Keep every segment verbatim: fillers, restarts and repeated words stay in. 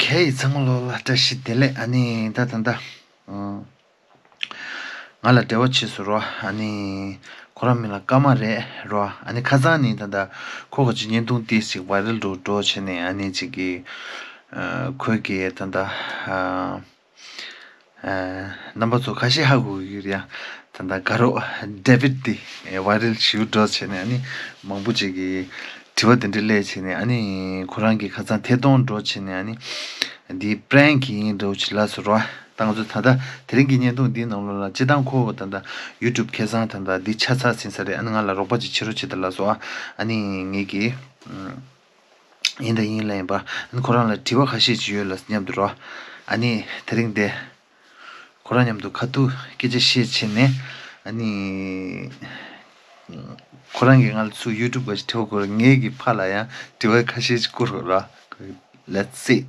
ཧེ་ཚང་མ་ལོ་ལ་བཀྲ་ཤིས་བདེ་ལེགས། ཨ་ནི་ད་ད་ད། ང་ལ་འབྲེལ་བ་བྱས་སོང་རོ། ཨ་ནི་ཁོ་རང་མིང་ལ་ཀརྨ་རེད་རོ། ཨ་ནི་ཁ་སང་ནི་ད་ད་ཁོ་ག་ཅིག་བརྙན་ཐུང་ཏིས་ཅིག་བྷའི་རལ་འགྲོ་འགྲོ་བྱས་ནས། ཨ་ནི་ཅིག་གི་ཁོས་གི་ད་ད། རྣམ་པ་ཚོ་ཁ་ཤས་ཧ་གོ་གི་ཡོད་ཡ། ད་ལྟ་དགའ་རོགས་ཌེ་བིད་དེ་ཝའི་རལ་ཞིག་འགྲོ་བྱས་ནས། ཨ་ནི་མང་པོ་ཅིག་གིས་དྲི་བ་དེ་འདྲ་སླེབས་བྱས་ནས། ཨ་ནི་ཁོ་རང་གི་ཁ་སང་ཐད་གཏོང་འགྲོ་བྱས་ནས། ཨ་ནི་འདི་པྲེང་ཡིན་འདྲ་བོ་ཅིག་ལབ་སོང་རོ། ད་ང་ཚོ་ད་ལྟ་དེ་རིང་གི་བརྙན་ཐུང་འདིའི་ནང་ལོགས་ལ་སྤྱིར་བཏང་ཁོ་ད་ལྟ་ཡུ་ཊུབ་ཁ་སང་ད་ལྟ་འདི་ཆ་ཚང་ཟིན་ས་རེད། ཨ་ནི་ང་ལ་རོགས་པ་ཅིག་བྱེད་རོགས་བྱེད་དང་ལབ་སོང་ཨ། ཨ་ནི་ངེད་ཀྱིས། ཡིན་དང་ཡིན་ལ་ཡིན་པ། ཨ་ནི་ཁོ་རང་ལ་དྲི་བ་ཁ་ཤས་ཅིག་ཡོད་ལ་སྙམ་དུ་རོ། ཨ་ནི་དེ་རིང་དེ་ཁོ་རང་མཉམ་དུ་ཁ་ཐུག་སྐད་ཆ་བཤད་བྱས་ནས། ཨ་ནི་ཁོ་རང་གིས་ང་ལ་ཚུར་ཡུ་ཊུབ་ག་ཞིག་དྲི་བ་བསྐུར། ངས་ཀྱི་ཕར་ལ་ཡང་དྲི་བ་ཁ་ཤས་ཅིག་བསྐུར་རོ། Let's see.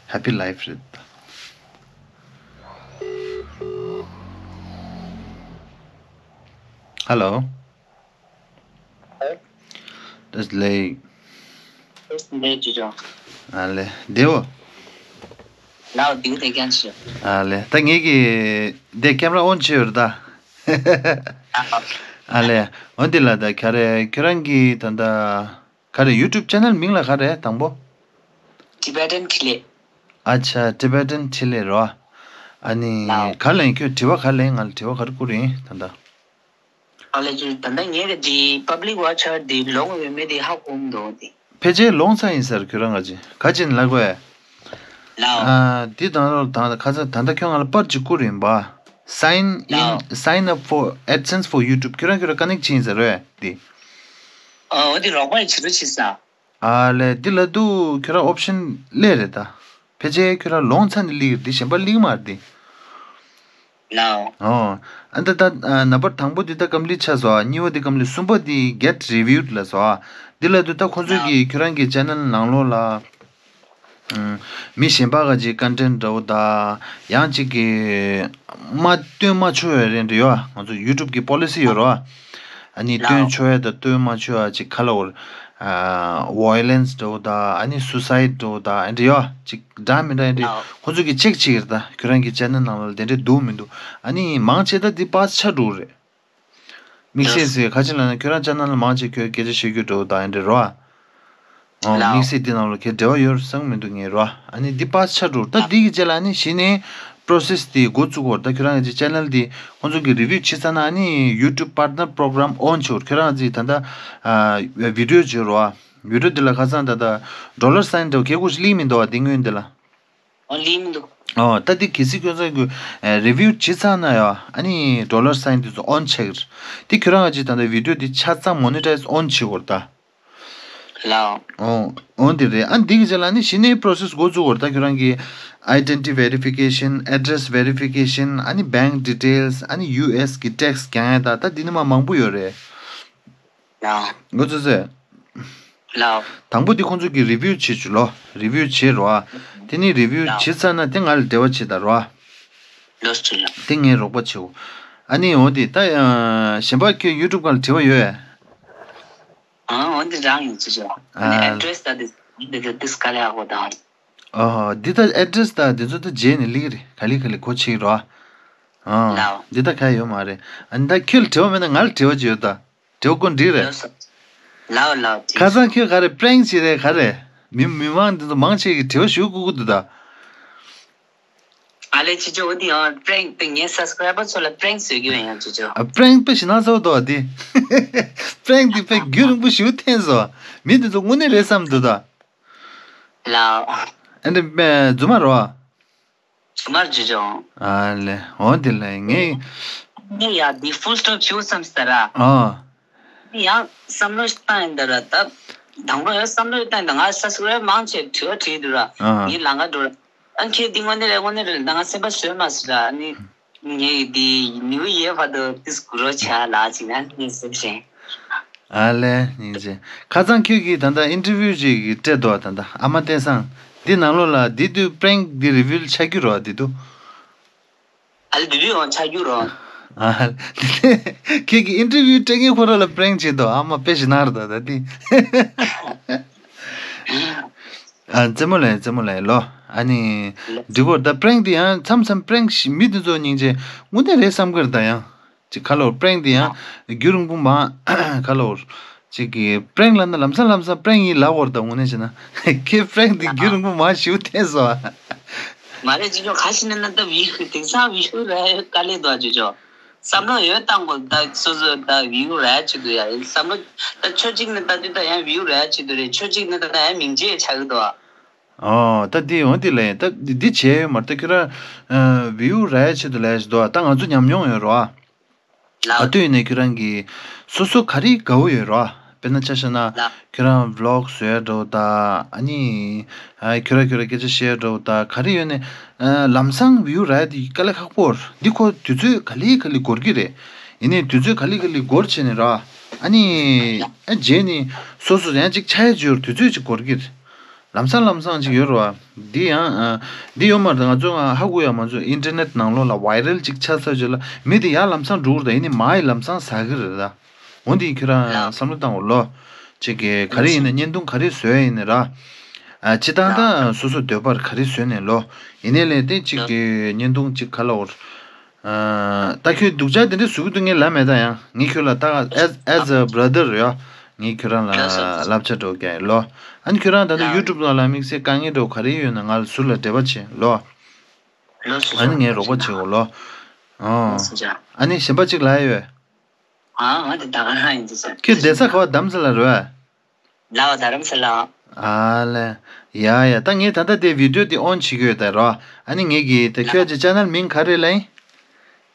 Happy life རེད། Hello. ལགས་ལགས། ལགས་ལགས་ཇོ་ཇོ། ཨ་ལས་བདེ་བོ། ལགས་བདེ་བོ་དེ་ཀྱང་ཞུ། ཨ་ལས། ད་ངེད་ཀྱི་འདི་ཀེམ་ར་ཨོན་བྱས་ཡོད་རེད་ད། ཨ་ལས། འོན་ཏེ་ལ་ད་ག་རེ་ཁྱོད་རང་གི་ད་ད་ག་རེ་ཡུ་ཊུབ་ཅེ་ནལ་མིང་ལ་ག་རེ་དང་པོ། Tibetan Chile། ཨ་ཆ། Tibetan Chile རོ། ཨ་ནི་ལགས། ག་ལེན་ཁྱོད་དྲི་བ་ག་ལེན། ང་ལ་དྲི་བ་ག་རེ་བསྐུར་ཡིན་ད་ད། ཨ་ལས་ཅི་ད་ལྟ་ངས་ཀྱི་འདི་པབ་ལིག་ཝ་ཆར་འདི་ལོང་ཡོད་མེད་འདི་ཧ་གོ་མི་འདུག་འདི། ཕལ་ཆེར་ལོང་ཚར་ཡིན་ས་རེད། ཁྱོད་རང་ག་ཅི་ག་ཅི་ཡིན་ལབ་དགོས། ལའོ། ཨ་འདི་དང་རོ་དང་ཁ་ཚ་ད་ལྟ་ཁྱོད་ང་ལ་པར་ཅིག་བསྐུར་ཡིན་པ། Sign in, ལའོ། Sign up for AdSense for YouTube ཁྱོད་རང་ཁྱོད་རང་ཀ་ནེག་བྱས་ཡིན་ས་རེད་འདི། ཨ་འོ་འདི་རོགས་པ་ཡི་བྱེད་རོགས་བྱེད་ས། ཨ་ལས་འདི་ལ་འདུག་ཁྱོད་རང་ཨོབ་ཤན་སླེབས་རེད་ད། ཕལ་ཆེར་ཁྱོད་རང་ལོང་ཚར་ནས་སླེབས་རེད། འདི་གཞན་པ་སླེབས་མ་རེད་འདི། ལའོ། ཨོ། ཨ་ད་ད་ནམ་བར་དང་པོ་འདི་ད་ཀམ་པི་ལིཊ་ཆགས་སོང་ཨ། གཉིས་པ་འདི་ཀམ་པི་ལིཊ། གསུམ་པ་འདི་གེཊ་རི་བིའུཌ་ལབ་སོང་ཨ། འདི་ལ་འདུག་ད་ཁོང་ཚོས་ཀྱིས་ཁྱོད་རང་གི་ཅེ་ནལ་ནང་ལོགས་ལ། མི་གཞན་པ་ག་ཅིག་ཀོན་ཊེན་འདྲ་བོ་དང་། ཡང་གཅིག་གི་མ་སྟོན་མ་ཆོག་ཡ་རེ་འདྲ་ཡོད་ཨ། ང་ཚོ་ཡུ་ཊུབ་ཀྱི་པོ་ལི་སི་ཡོད་རེད་བ། ཨ་ནི་སྟོན་ཆོག་ཡ་དང་སྟོན་མ་ཆོག་ཡ་ཅིག་ག་ལབ་དགོས་རེད། ཨ་ཝའི་ལེན་སི་འདྲ་བོ་དང་། ཨ་ནི་སུ་སའིཌ་འདྲ་བོ་དང་། ཨེ་འདྲ་ཡོད་ཨ། ཅིག་འདྲ་མི་འདྲ་ཨེ་འདྲ། ཁོ་ཚོ་གིས་ཅེག་བྱེད་ཀྱི་རེད་ད། ཁྱོད་རང་གི་ཅེ་ནལ་ནང་ལ་དེ་འདྲ་འདུག་མི་འདུག་ཨ་ནི་མང་ཆེ་ད་འདི་པཱས་ཆགས་འགྲོ་གི་རེད། དམིགས་བསལ་ཟེར་ག་ཅི་ལབ་ན། ཁྱོད་རང་ཅེ་ནལ་ལ་མང་ཆེ་ཁྱོད་སྐད་ཆ་བཤད་རྒྱུ་འདྲ་བོ་དང་ཨེ་འདྲ་རོ། ཨོ། ལའོ། དམིགས་བསལ་འདི་ནང་ལ་ཁྱོད་འབྲེལ་བ་ཡོད་བསམ་མི་འདུག་ངས་རོ། ཨ་ནི་འདི་པཱས་ཆགས་འགྲོ། ད་འདི་གི་རྗེས་ལ་ཨ་ནི་གཞི་ནས་པོ་རོ་སེ་སི་འདི་འགོ་བཙུགས་དགོས་རེད་ད། ཁྱོད་རང་གི་ཅེ་ནལ་འདི་ཁོང་ཚོ་གིས་རི་བིའུ་བྱས་ཚར་ན་ཨ་ནི་ཡུ་ཊུབ་པར་ཊི་ནར་པོ་རོ་གྷ་རམ་ཨོན་བྱེད་དགོས་རེད། ཁྱོད་རང་གི་ད་ལྟ་ཨ་བི་ཌི་ཡོ་བྱེད་རོ། བི་ཌི་ཡོ་འདི་ལ་ཁ་སང་ད་ལྟ་ཌོ་ལར་སའིན་འདྲ་བོ་གལ་ཁུ་ཞིག་སླེབས་མི་འདུག་བ། འདི་སྔོན་འདི་ལ། ཨོ་ལེན་མི་འདུག་ཨོ་ད་འདི་གལ་སྲིད་ཁྱོད་ཚོ་གི་ཨེ་རི་བིའུ་བྱེད་ཚར་ན་ཡ། ཨ་ནི་ཌོ་ལར་སའིན་འདི་ཚོ་ཨོན་ཆགས་ཀྱི་རེད། དེ་ཁྱོད་རང་ག་ཅིག་ད་ལྟ་བི་ཌི་ཡོ་འདི་ཆ་ཚང་མོ་ནི་ཊའིཛ་ཨོན་བྱེད་དགོས་རེད་ད། ལའོ། ཨོ་ཨོ་འདི་རེད། ཨ་འདི་གི་རྗེས་ལ་ཨ་ནི་གཞི་ནས་པོ་རོ་སེ་སི་འགོ་བཙུགས་དགོས་རེད་ད། ཁྱོད་རང་གི་ཨའི་ཌེན་ཊི་ཊི་ཝེ་རི་ཕི་ཀེ་ཤན། ཨེ་ཌི་རེ་སི་ཝེ་རི་ཕི་ཀེ་ཤན། ཨ་ནི་བེང་ཀི་ཌི་ཊེལ་སི། ཨ་ནི་ཡུ་ཨེསི་གི་ཊེག་སི་རྒྱག་ཡ་ད། ད་འདི་ནི་མ་མང་པོ་ཡོད་རེད། ལའོ། འགོ་ཚུགས་ཚེ། ལའོ། དང་པོ་འདི་ཁོང་ཚོ་གིས་རི་བིའུ་བྱེད་བཅུག་ལོ། རི་བིའུ་བྱེད་རོ་ཨ། དེ་ནི་རི་བིའུ་ལའོ། བྱེད་ཚར་ན་དེ་ང་ལ་འབྲེལ་བ་བྱེད་ད་རོ་ཨ། ལོས་བྱེད་ལ། དེ་ངས་རོགས་པ་བྱེད་འོ། ཨ་ནི་འོ་དེ་ད་ཡང་གཞན་པ་ཁྱོད་ཡུ་ཊུབ་སྒང་ལ་དྲི་བ་ཡོད་ཨ། ཨ་འོ་འདི་རང་ཡིན་ཅི་ཅོ། ཨ་ནི་ཨ། ཨེ་ཌི་རེ་སི་ད་འདི་འདི་འདི་འདི་སྐ་ལེ་ཧ་གོ་དང་། ཨོ་འདི་ད་ཨེ་ཌི་རེ་སི་ད་འདི་ཚོ་ད་རྗེས་ནས་སླེབས་ཀྱི་རེད། ག་ལེ་ག་ལེ་གོ་ཆེ་རོ་ཨ། ཨ་ལའོ། འདི་ད་ག་ཡོད་མ་རེད། ཨ་ནི་ད་ཁྱོད་ལ་དྲི་བ་མེད་ན་ང་ལ་དྲི་བ་ཅིག་ཡོད་ད། དྲི་བ་ཀུན་འགྲིག་རེད། ལོས། ལའོ་ལའོ་དྲིས། ཁ་སང་ཁྱོད་ག་རེ་པྲེང་བྱེད་རེད་ག་རེ། མི་མི་མང་འདི་ཚོ་མང་ཆེ་གིས་དྲི་བ་ཞུ་དགོས་ཀྱི་འདུག་ད། ཨ་ལས་ཅི་ཅོ་འོ་འདི་ཡང་པྲེང་དེ་ངའི་སབ་སི་ཀ་རའི་བར་ཚོ་ལ་པྲེང་བཟོས་རྒྱུ་ཡང་ཅི་ཅོ། ཨ་པྲེང་དཔེ་ཞེ་ན་ཚ་བོ་འདུག་བ་འདི། པྲེང་འདི་དཔེ་རྒྱུན་རིང་པོ་ཞིག་འཐེན་སོང་། མི་འདི་ཚོ་དངོས་གནས་རེད་བསམ་འདུག་ད། ལའོ། ཨ་འདི་རྫུན་མ་རོ། ཇི་མར་ཇི་ཇོ། ཨ་ལེ། འོ་དེ་ལེ་ངས། ངས་ཡ་འདི་ཕུལ་སི་ཊོབ་བྱེད་བསམ་ཟེར་ར། ཨ། ཡང་བསམ་བློ་བཏང་ཡིན་ད་ར་ད། དང་པོ་ཡང་བསམ་བློ་བཏང་ཡིན་ད། ང་སབ་སི་ཀ་རའི་བར་མང་ཆེ་དྲི་བ་དྲིས་འདུག་ར། ཨ། ངའི་ལང་ཀ་འགྲོ་ར། ཨ་ཁྱེད་འདི་དངོས་གནས་རེད་དངོས་གནས་རེད་ད་ང་སེམས་པ་བཟོད་མ་སོང་ར། ཨ་ནི། ངས་འདི་ནིའུ་ཡེར་བར་དུ་ཏིས་གུ་རོ་ཆ་ལ་ཅིག་ན་ངས་སེམས་ཤེས། ཨ་ལེ་སྙིང་རྗེ། ཁ་སང་ཁྱོད་ཀྱིས་ད་ལྟ་ཨིན་ཊར་བིའུ་ཅིག་གི་སྤྲད་འདུག་ད་ལྟ་ཨ་མ་བསྟན་བཟང་། འདི་ནང་ལོགས་ལ་འདི་དུས་པྲེང་འདི་རི་བིའུ་ཆགས་རྒྱུ་རོ་འདི་དུས། ཨ་ལེ་འདི་དུས་ཡང་ཆགས་རྒྱུ་རོ། ཨ་ཁྱོད་ཀྱིས་ཨིན་ཊར་བིའུ་སྤྲད་མཁན་ཁོ་ར་ལ་པྲེང་བྱེད་འདུག་ཨ་མ་དཔེ་ཞེ་ན་རེད་ད་ད་འདི། ཨ་རྩེད་མོ་ལས་རྩེད་མོ་ལས་ལོ། ཨ་ནི་འགྲིག་གོ་ད་པྲེང་དེ་ཡང་མཚམས་མཚམས་པྲེང་ཞིག་མི་དེ་ཚོ་སྙིང་རྗེ་དངོས་གནས་རེད་བསམ་གི་རེད་ད་ཡང་། ཅིག་ཁ་ལོ་པྲེང་དེ་ཡང་རྒྱུན་རིང་པོ་མ་ཁ་ལོ་ཅིག་གི་པྲེང་ལབ་ན་ལམ་སང་ལམ་སང་པྲེང་ཡིན་ལབ་གོ་རེད་ད་དངོས་གནས་བྱས་ན་ཁྱེད་པྲེང་དེ་རྒྱུན་རིང་པོ་མ་ཞིག་འཐེན་སོང་ཨ། མ་རེད་ཅི་ཅོ་ཁ་ཤི་ན་ན་ད་བི་ཡུ་དེང་སང་བི་ཡུ་ར་དཀའ་ལས་འདུག་ཅི་ཅོ། བསམ་བློ་ཡོད་བཏང་དགོས་ད་སོ་སོ་ད་བི་ཡུ་ར་ཆེད་དུ་ཡ་ཡིན་བསམ་བློ་ད་ཆོས་གཅིག་ནི་ད་དུས་ད་ཡང་བི་ཡུ་ར་ཆེད་དུ་རེད་ཆོས་གཅིག་ནི་ད་ད་ཡང་མིང་རྗེས་ཆགས་ཀྱི་འདུག་ཨ། ཨོ་ད་འདི་འོ་འདི་ལས་ད་འདི་འདི་བྱས་ཡོད་མ་རེད་ད་ཁྱོད་རང་བི་ཡུ་ར་ཆེད་དུ་ལས་ཞིག་འདུག་ད་ང་ཚོ་ཉམས་མྱོང་ཡོད་རོ། ལགས། ཨ་དུས་ནས་ཁྱོད་རང་གིས་སོ་སོ་ག་རེ་དགའ་བོ་ཡོད་རོ། དཔེར་ན་ཆ་བཞག་ན་ལགས། ཁྱོད་རང་ཝི་ལོག་བཟོས་འགྲོ་ད་ཨ་ནི་ཨ་ཁྱོད་རང་ཁྱོད་རང་སྐད་ཆ་བཤད་འགྲོ་ད་ག་རེ་ཡོད་ནས་ཨ་ལམ་སང་བི་ཡུ་ར་དེ་དཀའ་ལས་ཁག་པོ་རེད། འདི་ཁོ་དུས་ཚོད་ག་ལེ་ག་ལེ་འགོར་གི་རེད། ཡིན་ནའི་དུས་ཚོད་ག་ལེ་ག་ལེ་འགོར་བྱས་ནས་ར་ཨ་ནི་ཨ་རྗེས་ནས་སོ་སོ་ཡང་ཅིག་ཆ་ཡ་བརྗོད་དུས་ཚོད་ཅིག་འགོར་གི་རེད། ལམ་སང་ལམ་སང་ཅིག་ཡོད་རེད་བ། འདི་ཡང་ཨ་འདི་ཡོད་མ་རེད་ང་ཚོ་ཧ་གོ་ཡ་མ་ཚོ་ཨིན་ཊར་ནེཊ་ནང་ལོགས་ལ་ཝའི་རལ་ཅིག་ཆགས་ཚར་རྗེས་ལ་མི་དེ་ཡར་ལམ་སང་འགྲོ་གི་རེད་ད་ཡིན་ནའི་མར་ཡི་ལམ་སང་ཟ་གི་རེད་ད། འོ་འདི་ཁྱོད་རང་བསམ་བློ་བཏང་འོ་ལོ། ཅིག་གི་ག་རེ་ཡིན་ན་བརྙན་ཐུང་ག་རེ་བཟོས་ཡིན་ནི་ར། ཨ་སྤྱི་བཏང་ད་སོ་སོ་འདོད་པར་ག་རེ་བཟོས་ནས་ལོ། ཡིན་ནའི་ལས་དེ་ཅིག་གི་བརྙན་ཐུང་ཅིག་ག་ལ་འོར། ཨ་ད་ཁྱོད་སྡུག་ཅག་དེ་འདྲ་བཟོ་གི་འདུག་ངས་ལབ་མེད་ད་ཡང་ངས་ཁྱོད་ལ་ད་as as a brother ཡ། ངས་ཁྱོད་རང་ལ་ལབ་བྱ་འགྲོ་གི་ལོ། ཨ་ནི་ཁྱོད་རང་ད་ལྟ་ཡུ་ཊུབ་ནང་ལ་དམིགས་བསལ་དཀའ་ངལ་འགྲོ་ག་རེ་ཡོད་ན་ང་ལ་ཟུར་ལ་འབྲེལ་བ་བྱེད་ལོ། ཨ་ནི་ངས་རོགས་པ་བྱེད་འོ་ལོ། ཨོ། ཨ་ནི་གཞན་པ་ཅིག་ལབ་ཡོད། ཨ་ང་དེ་ད་ག་རང་ཡིན་ཟེར། ཁྱོད་བསྡད་ས་ག་བ་རྡ་རམ་ས་ལ་རེད་བས། ལའོ་རྡ་རམ་ས་ལ། ཨ་ལེ། ཡ་ཡ་ད་ངས་ད་ལྟ་དེ་བི་ཌིའོ་དེ་ཨོན་བྱེད་ཀྱི་ཡོད་ད་རོ། ཨ་ནི་ངས་ཀྱི་དེ་ཁྱོད་ཀྱི་ཅེ་ནལ་མིང་ག་རེ་ལབ་ཡིན།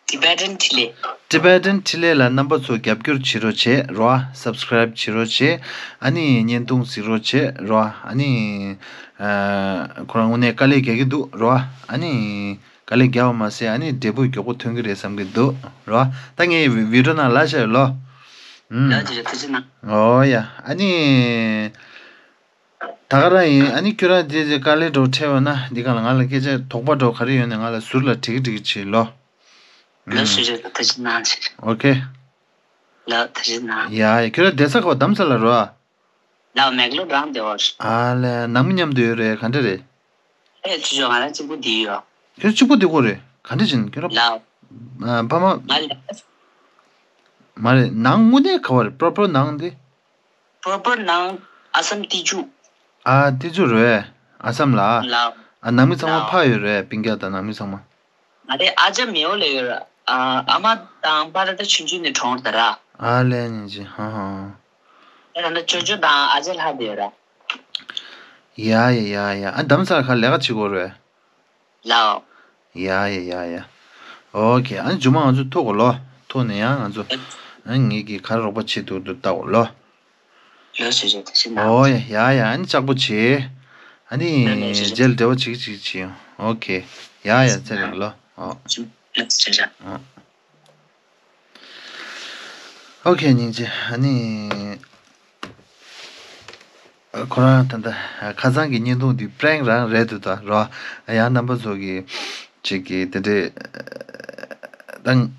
Tibetan Thile། Tibetan Thile ལ་རྣམ་པ་ཚོ་རྒྱབ་སྐྱོར་བྱེད་རོགས་བྱེད་རོ། སབ་སི་ཀ་རའིབ་བྱེད་རོགས་བྱེད། ཨ་ནི་བརྙན་ཐུང་གཟིགས་རོགས་བྱེད་རོ། ཨ་ནི་ཁོ་རང་དངོས་གནས་དཀའ་ལས་རྒྱག་གི་འདུག་རོ། ཨ་ནི། དཀའ་ལས་རྒྱག་པ་མ་ཟད་ཨ་ནི་འབྲས་བུ་མགྱོགས་པོ་ཐོན་གྱི་རེད་བསམ་གྱི་འདུག་རོ། ད་ངའི་བི་ཌིའོ་ནང་ལ་བཤད་ལོ། ཨུམ། ལགས་ཀྱི་ཐུགས་རྗེ་གནང་། ཨོ་ཡ་ཨ་ནི། ད་ག་རང་ཡིན་ཨ་ནི་ཁྱོད་རང་དེ་དེ་དཀའ་ལས་འགྲོ་འཕྲད་པ་ན་འདི་ག་ལ་ང་ལ་སྐད་ཆ་དོགས་པ་འགྲོ་ག་རེ་ཡོད་ན་ང་ལ་ཟུར་ལ་དྲི་གི་དྲི་གི་བྱེད་ལོ། ལགས་ཀྱི་ཐུགས་རྗེ་གནང་། ཨོ་ཁེ། ལགས་ཐུགས་རྗེ་གནང་། ཡ་ཡ་ཁྱོད་རང་བསྡད་ས་ག་བ་རྡ་རམ་ས་ལ་རོ། ལའོ་མེག་ལོར་རང་དེ་བར། ཨ་ལས་ནང་མི་མཉམ་དུ་ཡོད་རེད་ག་འདྲ་རེད། ཨེ་ཅི་ཅོ་ང་རང་གཅིག་པུ་དེ་ཡོད། ཁྱོད་གཅིག་པུ་དེ་གོ་རེད་ག་འདྲ་བྱིན་ཁྱོད་རང་། ལའོ། ཨ་ཕ་མ། ང་ལ། མ་རེད་ནང་དངོས་གནས་ག་བ་རེད་པོ་རོ་པོ་རོ་ནང་དེ། པོ་རོ་པོ་རོ་ནང་ཨ་སམ་ཏི་ཇུ། ཨ་ཏི་ཇུ་རེད་ཨ་སམ་ལ། ལའོ། ཨ་ནང་མི་ཚང་མ་ལའོ། ཕ་ཡོད་རེད་སྤུན་ཀྱག་དང་ནང་མི་ཚང་མ། ང་དེ་ཨ་ཅག་མེའོ་ལ་ཡོད་ར། ཨ་ཨ་མ་དང་པ་ར་ད་ཆུང་ཆུང་ནས་གྲོངས་ད་ར། ཨ་ལས་ཉིན་ཅི་ཧ་ཧ། ད་ད་ཅོ་ཅོ་དང་ཨ་ཅག་ལྷག་དེ་ཡོད་ར། ཡ་ཡ་ཡ་ཡ་ཨ་རྡ་རམ་ས་ལ་ཁ་ལས་ཀ་བྱེད་དགོས་རེད། ལའོ། ཡ་ཡ་ཡ་ཡ། ཨོ་ཁེ་ཨ་ནི་མཇུག་མ་ང་ཚོ་ཐུག་གོ་ལོ། ཐུག་ནས་ཡང་ང་ཚོ་ཨ་ངེད་ཀྱིས་ག་རེ་རོགས་པ་བྱེད་ཐུབ་འདུག་ལྟ་གོ་ལོ། ལོ་ཞེས་བྱ་དེ་ཞེས་ན། ཨོ་ཡ་ཡ་ཡ་ཨ་ནི་ལྕགས་པོ་བྱེད། ཨ་ནི་ལོ་ལོ་ཞེས་བྱ། རྗེས་ལ་འབྲེལ་བ་བྱེད་ཀྱི་བྱེད་ཀྱི་བྱེད་ཡོང་། ཨོ་ཁེ། ཡ་ཡ་ཚེ་རིང་ལོ། ཨོ། ལོ་ཞེས་བྱ། ཨོ། ཨོ་ཁེ་སྙིང་རྗེ་ཨ་ནི། ཁོ་རང་ད་ལྟ་ཁ་སང་གི་བརྙན་ཐུང་འདི་པྲེང་རང་རེད་འདུག་ད་རོ། ཡང་རྣམ་པ་ཚོ་གི་ཅིག་གི་དེ་འདྲས་ད་ང་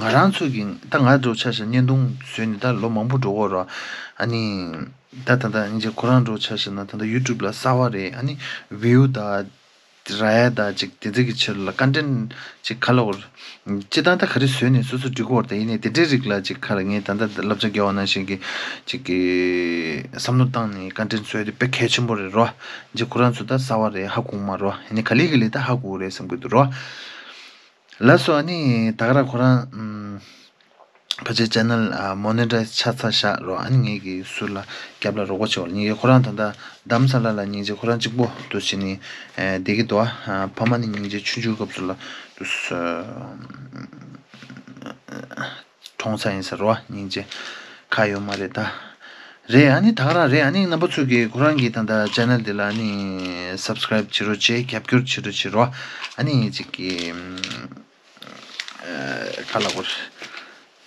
རང་ཚོ་གི་ད་ང་འགྲོ་ཆ་ཤ་བརྙན་ཐུང་བཟོས་ནས་ད་ལོ་མང་པོ་འགྲོ་གོ་རོ། ཨ་ནི་ད་ད་ད་སྙིང་རྗེ་ཁོ་རང་འགྲོ་ཆ་ཤ་ན་ད་ལྟ་ཡུ་ཊུབ་ལ་གསར་བ་རེད། ཨ་ནི་བིའུ་ད་ར་ཡ་ད་ཅིག་དེ་ཚོ་གི་ཆེད་ལ་ཀོན་ཊེན་ཅིག་ག་ལ་བོར། སྤྱི་བཏང་ད་ག་རེ་བཟོས་ནས་སོ་སོ་འགྲིག་གི་བོར་ད་ཡིན་ནའི་དེ་འདྲའི་རིགས་ལ་ཅིག་ག་ལ་ངས་ད་ལྟ་བསླབ་བྱ་རྒྱག་པ་ནང་བཞིན་གྱི་ཅིག་གི་བསམ་བློ་བཏང་ནས་ཀོན་ཊེན་བཟོས་དེ་དཔེ་གལ་ཆེན་པོ་རེད་རོ། ཅིག་ཁོ་རང་ཚོ་ད་གསར་བ་རེད་ཧ་གོ་མ་རོ། ཡིན་ནའི་ག་ལེ་ག་ལེ་ད་ཧ་གོ་རེད་བསམ་གི་འདུག་རོ། ལགས་སོ་ཨ་ནི་ད་ག་ར་ཁོ་རང་ཨམ། ཕལ་ཆེར་ཅེ་ནལ་མོ་ནི་ཊའི་ཛི་ཆགས་ཚར་ཤག་རོ། ཨ་ནི་ངེད་ཀྱི་ཟུར་ལ་རྒྱབ་ལ་རོགས་པ་བྱེད་བར་སྙིང་རྗེ་ཁོ་རང་ད་ལྟ་རྡ་རམ་ས་ལ་ལ་སྙིང་རྗེ་ཁོ་རང་གཅིག་པོ་འདུག་བྱས་ནས་བསྡད་ཀྱི་འདུག་ཨ་ཕ་མ་ནི་སྙིང་རྗེ་ཆུང་ཆུང་སྐབས་སུ་ལ་འདུག་གྲོངས་ཚར་ཡིན་ཟེར་རོ། སྙིང་རྗེ་ཁ་ཡོད་མ་རེད་ད། རེད་ཨ་ནི་ད་ག་རང་རེད། ཨ་ནི་རྣམ་པ་ཚོས་ཀྱི་ཁོ་རང་གི་ད་ལྟ་ཅེ་ནལ་འདི་ལ་ཨ་ནི་སབ་སི་ཀ་རའིབ་བྱེད་རོགས་བྱེད། རྒྱབ་སྐྱོར་བྱེད་རོགས་བྱེད་རོ། ཨ་ནི་ཅིག་གི་ཨ་ག་ལ་གོ་རེད།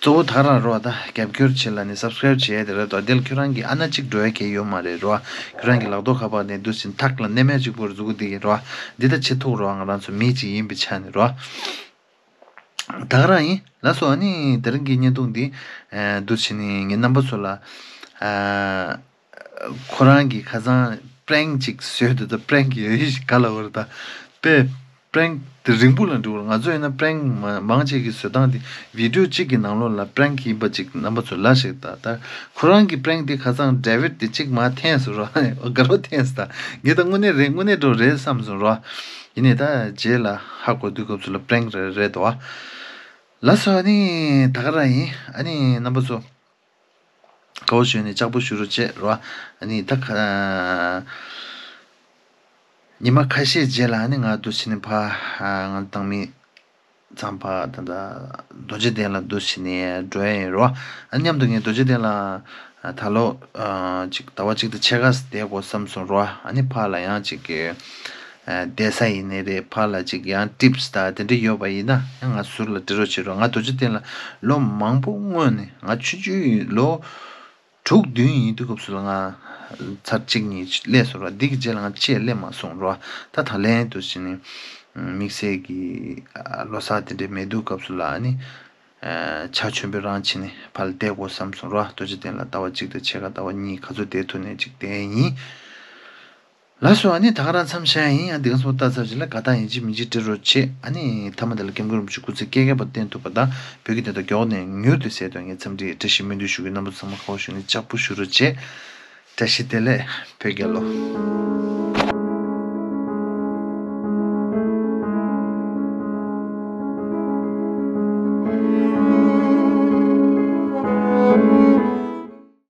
གཙོ་བོ་ད་ག་རང་རོ། ད་རྒྱབ་སྐྱོར་བྱེད་ལ་ནི་སབ་སི་ཀ་རའིབ་བྱེད་ཡ་དེ་རེད་དོ། དེ་ལ་ཁྱོད་རང་གི་ཨ་ན་གཅིག་འགྲོ་ཡ་གལ་ཡོད་མ་རེད་རོ། ཁྱོད་རང་གི་ལག་ཐོག་ཁ་པར་ནས་འདུག་ཟིན་ཐག་ལ་གནས་མལ་གཅིག་པོར་འཛུགས་དེ་གི་རོ། འདི་ད་བྱེད་ཐུབ་རོ། ང་རང་ཚོ་མི་གཅིག་ཡིན་པའི་ཆ་ནས་རོ། ད་ག་རང་ཡིན། ལགས་སོ་ཨ་ནི་དེ་རིང་གི་བརྙན་ཐུང་འདི་འདུག་བྱས་ནས་ངས་རྣམ་པ་ཚོ་ལ་ཁོ་རང་གི་ཁ་སང་། པྲེང་ཅིག་བཟོས་འདུག་ད་པྲེང་ཡོད་ཡོད་ཞིག་ག་ལ་བར་ད་པེ་པྲེང་དེ་རིང་པོ་ལ་འགྲོ་བར་ང་ཚོ་ཡིན་ན་པྲེང་མ་མང་ཆེ་གི་བཟོ་སྟངས་དེ་བི་ཌིའོ་གཅིག་གི་ནང་ལོགས་ལ་པྲེང་ཡིན་པ་ཅིག་རྣམ་པ་ཚོ་ལ་ཞིག་ད་ད་ཁོ་རང་གི་པྲེང་དེ་ཁ་སང་ཌེ་བིད་དེ་གཅིག་མ་འཐེན་སོང་རོ། དགའ་རོ་འཐེན་སོང་ད་ངས་ད་དངོས་གནས་རེད་དངོས་གནས་འགྲོ་རེད་བསམ་སོང་རོ། ཡིན་ནའི་ད་རྗེས་ལ་ཧ་གོ་དུས་སྐབས་སུ་ལ་པྲེང་རེད་རེད་དོ། ལགས་སོ། ཨ་ནི་ད་ག་རང་ཡིན། ཨ་ནི་རྣམ་པ་ཚོ་དགའ་བོ་བྱུང་ནས་ལྕགས་པོ་ཞུ་རོགས་བྱེད་རོ། ཨ་ནི་ད་ག་ཉི་མ་ཁ་ཤས་རྗེས་ལ་ཨ་ནི་ང་འདུག་བྱས་ནས་ཕ་ང་བཏང་མི་ཚང་ཕ་ད་ད་རྡོ་རྗེ་གདན་ལ་འདུག་བྱས་ནས་འགྲོ་ཡ་ཡིན་རོ། ཨ་མཉམ་དུ་ངས་རྡོ་རྗེ་གདན་ལ་ད་ལོ་ཅིག་ཟླ་བ་གཅིག་དང་ཕྱེད་ཀ་བསྡད་དགོས་བསམ་སོང་རོ། ཨ་ནི་ཕ་ལ་ཡང་ཅིག་གི་བསྡད་ས་ཡིན་ནའི་རེད། ཕར་ལ་ཅིག་ཡང་ཊིབ་སི་དང་དེ་འདྲ་ཡོད་པ་ཡིན་ན་ཡང་ང་ཟུར་ལ་འབྲི་རོགས་བྱེད་རོགས། ང་རྡོ་རྗེ་གདན་ལ་ལོ་མང་པོ་སྔོན་ནས་ང་ཆུང་ཆུང་ཡིན་ལོ་དྲུག་བདུན་ཡིན་དུས་སྐབས་སུ་ལ་ང་ཚར་གཅིག་གཉིས་སླེབས་སོང་ར། འདི་གི་རྗེས་ལ་ང་ཆེས་སླེབས་མ་སོང་ར། ད་ད་ལན་དུ་ཕྱིན་ནས་དམིགས་བསལ་གྱི་ལོ་གསར་དེ་འདྲ་མེད་དུས་སྐབས་སུ་ལ་ནི་ཆ་ཆེན་པོ་རང་ཕྱིན་ནས་ཕར་ལ་བསྡད་དགོས་བསམ་སོང་ར། རྡོ་རྗེ་གདན་ལ་ཟླ་བ་གཅིག་དང་ཕྱེད་ཀ་ཟླ་བ་གཉིས་ག་ཚོད་བསྡད་ཐུབ་ནས་ཅིག་བསྡད་ཡིན། ལགས་སོ། ཨ་ནི་ད་ག་རང་མཚམས་བཞག་ཡིན། ཨ་འདི་ག་སོང་ལྟ་ཚར་རྗེས་ལ་དགའ་རྟགས་ཡིན་གཅིག་མིན་གཅིག་སྤྲད་རོགས་བྱེད། ཨ་ནི་མཐའ་མ་དེ་ལ་སྐྱབས་མགོན་རིན་པོ་ཆེ་སྐུ་ཚེ་བསྐལ་བརྒྱར་བརྟན་ཐུབ་པ་དང་བོད་ཀྱི་བདེན་མཐའ་མགྱོགས་ནས་མྱུར་དུ་གསལ་དོན་ངས་འཚམས་འདྲི་བཀྲ་ཤིས་སྨོན་འདུན་ཞུ་གི། རྣམ་པ་ཚང་མ་ཁ་བ་ཞུ་ནས་ལྕགས་པོ་ཞུ་རོགས་བྱེད། བཀྲ་ཤིས་བདེ་ལེགས་བོད་རྒྱལ་ལོ།